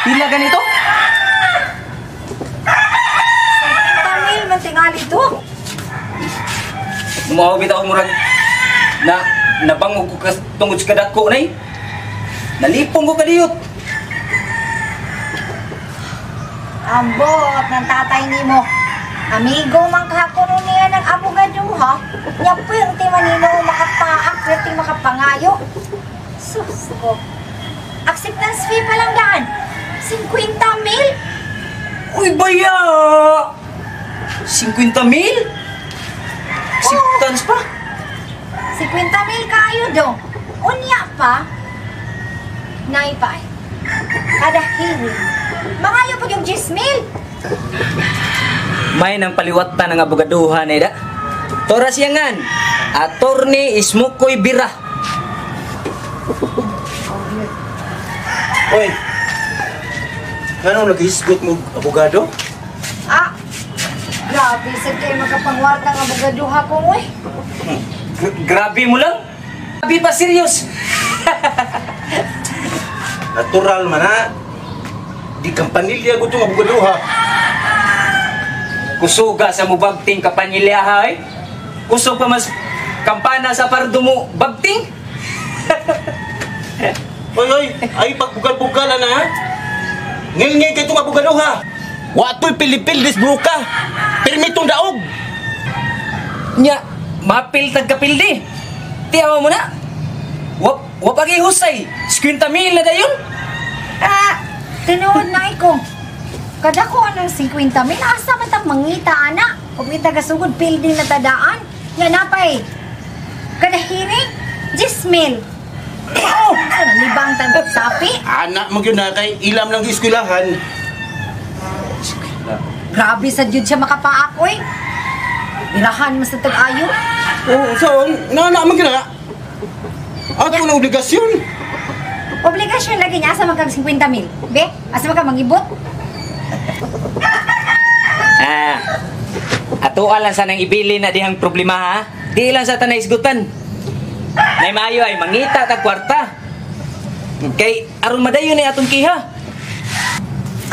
Pila ganito? 50 mil man tingali to. Muaw bitaw murag na nabangog ko tungod sa kadako nay. Nalipong ko kadiyot. Ambot ng tatay nimo. Amigo man kakuno niya ng abogado ha. Nya pwerte manino makapaak, pwerte makapangayo. Sus ko. Acceptance fee pa lang daan. 50 mil? Uy, baya! 50 mil? Acceptance pa? 50 mil kayo dong. Unya pa, nay pa ay. Kada hearing, mangayo pa yung 10 mil. May nang paliwatan ng abogaduhan eh da. Tora siyangan, attorney Ismukoy Bira. Oy, ngano naghisgot mo abogado? Ah, grabe sa kayo makapangwarta ng abogaduha ko eh. Grabe mo lang. Grabe pa serious. Natural man ha. Di kampanilya ko itong abogaduha. Kusuga sa mubagting kapanilya ha eh. Kusog pa mas kampana sa pardo mo bagting. Oy, oy, ay pagbugal-bugal na ha. Ngil-ngil kay itong abogaduha. Wato'y pilipil bruka. Pirmitong daog. Nya, mapil tagkapildi. Tiyaw mo na. Wap agi husay. 50 mil na dayon. Ah, tinuod na ko. Kada ko anong 50 mil, asa man tag mangita ana. Ug kita gasugod pildi na tadaan. Nga napay. Kada hearing 10 mil. Oh, sana libang tag sapi. Anak mo gyud na kay ilam lang eskwelahan. Grabe sa jud siya makapaak oy. Irahan mo sa tag-ayo. Oh, so nana man gyud na. Ato na obligasyon. Obligasyon lagi niya asa man kag 50 mil. Be, asa man ka mangibot? Ah. Ato lang sa nang ibili na dihang problema ha. Di lang sa tanay isgutan. Nay maayo ay mangita tag kwarta. Kay aron madayon ni atong kiha.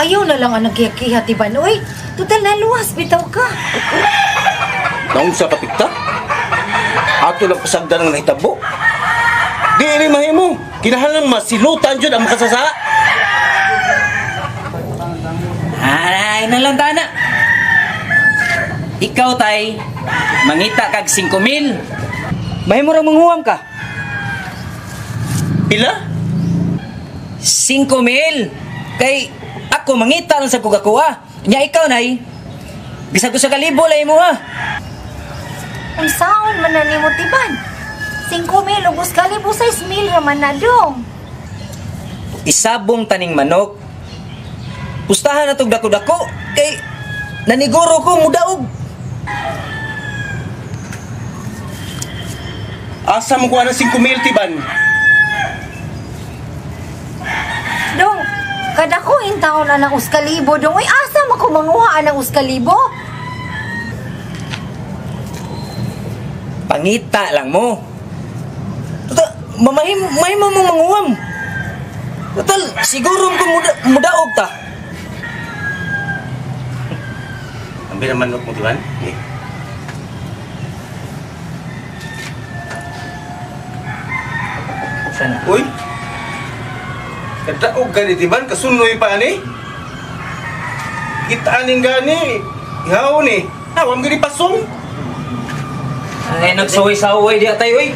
Ayaw na lang ang nagkiha-kiha, tiban. Uy, total na luwas, bitaw ka. Naong sa kapikta? Ato lang pasagdan ang nahitabo. Di ini mahimo. Kinahanglan masilutan jud ang makasasa. Ay, nalang tana. Ikaw tay, mangita kag 5 mil. Mahimo ra manghuam ka. Pila? 5 mil. Kay ako mangita lang sa kugakuha. Nya ikaw nay. Bisag usa ka libo lay mo ha. Unsaon man na nimo tiban? 5 mil ubos ka libo 6 mil ra man na dong. Isabong taning manok. Pustahan na tog dako-dako kay naniguro ko mudaog. Asa mo kuha ng 5 mil tiban? Dong, kada ko intawon na ng uskalibo dong. Uy, asa man ko manguha ang uskalibo? Pangita lang mo. Total, mamahim mo mong manguham. Total, siguro ko mudaog ta. Ang biraman mo tiban? Eh. Sana. Uy. Kadaog gani tiban kasunoy pa ani. Kita aning gani. Ihaw ni. Awam gani pasong. Ay, nagsaway-saway di atay, uy.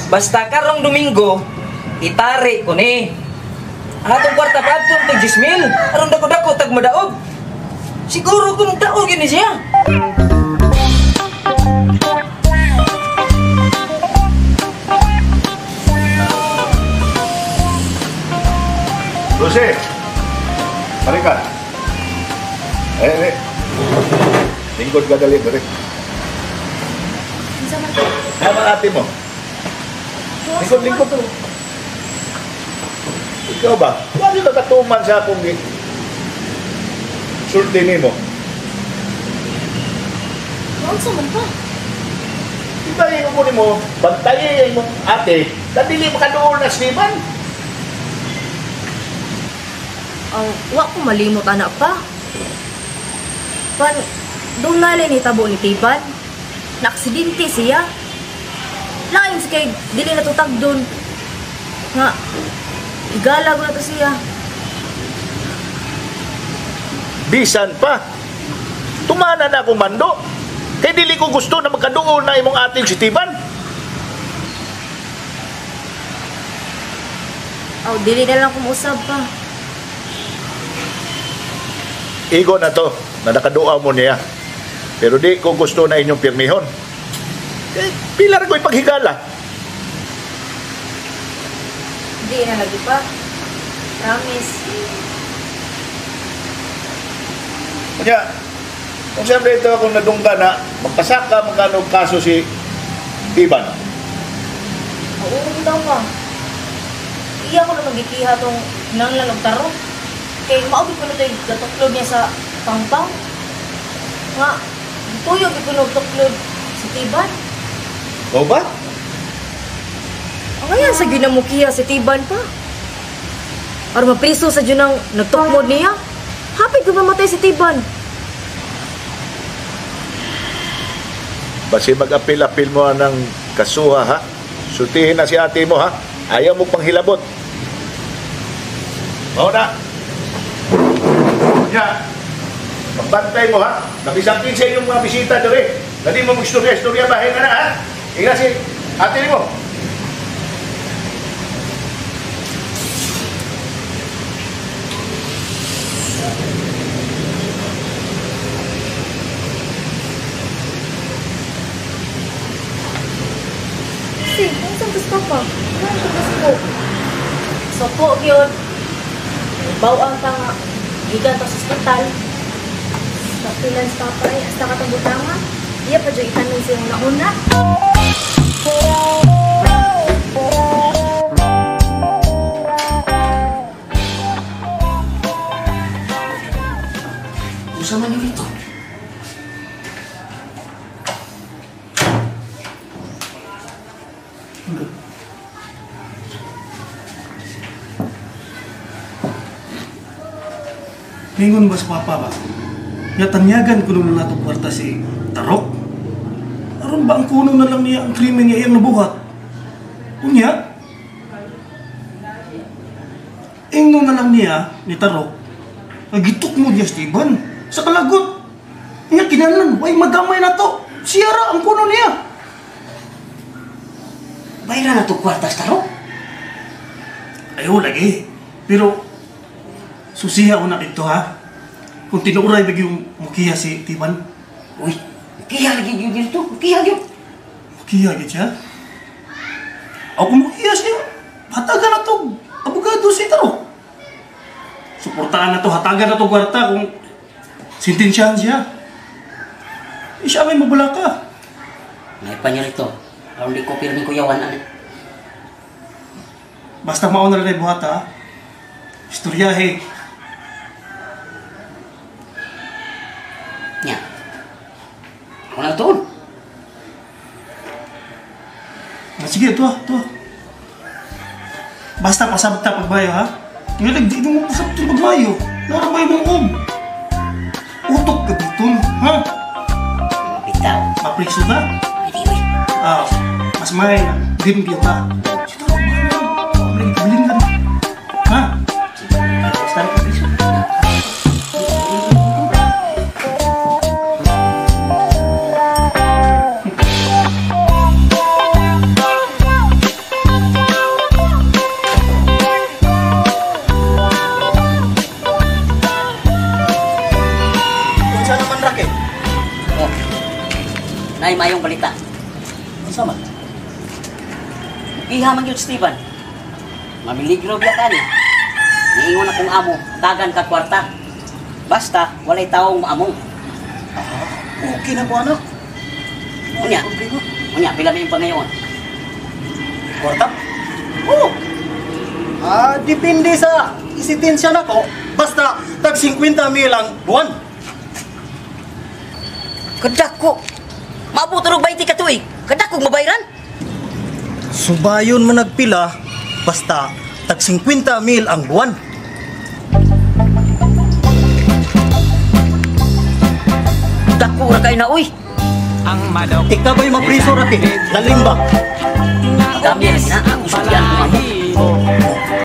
Basta karong Domingo, itari ko ni. Atong kwarta pa atong tag 10 mil. Aron dako-dako tag madaog. Siguro kung daog yun siya. Lucy, balik ka. Eh, eh. Lingkod ka dali, balik. Tama ate mo. Lingkod, lingkod to. Ikaw ba? Wala ka katuman sa akong sulti nimo. Unsa man pa? Di ba yung mo nimo, bantayin yung ate, na dili makaduol na sliman. Aw, wa ko malimot anak pa. Pan, doon na lang nitabo ni Tiban. Naaksidente siya. Lain si kay dili na tutag doon. Nga, higala ko na to siya. Bisan pa. Tumana na akong mando. Kay dili ko gusto na magkaduol na imong ating si Tiban. Aw, dili na lang kumusab pa. Igo na to, na nakaduaw mo niya. Pero di ko gusto na inyong pirmihon. Eh, pila ra ko ipaghigala. Di na lagi pa. Promise. Kanya, kung siyempre ito akong nadungga na, magpasaka magkano kaso si Tiban. Oo, daw pa. Iya ko na magikiha tong nanglan og tarong. Kay maugid ko na to'y gatuklod niya sa pangpang. Nga, tuyo gid ko og tuklod si Tiban. O ba? Ang ngayon sa ginamukiha si Tiban pa. Aron mapriso sa dyan ang nagtukmod niya. Hapit ko mamatay si Tiban. Basi mag-apil-apil mo ng kasuha, ha? Sutihin na si ate mo, ha? Ayaw mo pang hilabot. Mao na. Nya, magbantay mo, ha? Nabisakin sa inyong mga bisita dere. Dali mo mag-istorya-istorya ba? Hinga na, ha? Hinga si ate mo. Si, kung saan gusto pa? Kung saan gusto? So po, yun. Bawang ta nga. Gigan ta sa ospital. Kapilan sa papa ay hasta katong butanga. Iya pa dyan itanong siyang nauna. Usa man yun ito. Ningon ba sa papa ba? Nga tanyagan kuno na nato kwarta si Tarok? Aron ba ang kuno na lang niya ang krimen niya iyang nabuhat? Unya? Ingno na lang niya ni Tarok, nagitok mo niya si Tiban sa kalagot. Nga kinahanglan, way madamay na to. Siya ra ang kuno niya. Bayra na to kwarta sa Tarok? Ayaw lagi. Pero susiha ko na dito ha. Kung tinuray ba yung mukiya si Tiban? Uy, mukiya lagi yun dito. Mukiya yun. Mukiya yun siya? Ako mukiya siya. Hatagan na to. Abogado si Tarok. Suportahan na to. Hatagan na to kwarta kung sintensyahan siya. Eh, siya may mabula ka. May panyo rito. Aron di ko pirming kuyawan. Ano? Basta mauna na rin buhat ha. Istoryahe. Nya. Ako na tuon. Ah, sige, tuwa, tuwa. Basta pasabot ta pagbayo ha. Ngayon, di mo pasabot yung pagbayo. Naroon ba yung ug? Utok ka dito, ha? Bitaw. Mapriso ka? Hindi, uy. Ah, mas may na. Dim kita. Sige, tuwa, balik ka. Ha? Basta na priso. Unsa naman Raquel? Oh. Nay mayong balita. Unsa man? Iha man gyud Steven. Mamiligro biya kani. Niingon akong amo, tagan ka kwarta. Basta walay taong maamong. Ah, okay na po anak. Unya. Unya pila may pangayon. Kwarta? Oo. Ah, depende sa isitensya nako. Basta tag 50 mil ang buwan. Kadako. Maabot og 20 ka tuig. Kadako mabayran. Subayon man nagpila, basta tag 50 mil ang buwan. Dako ra kay na, uy. Ikaw ba'y mapriso rati? Lalim ba?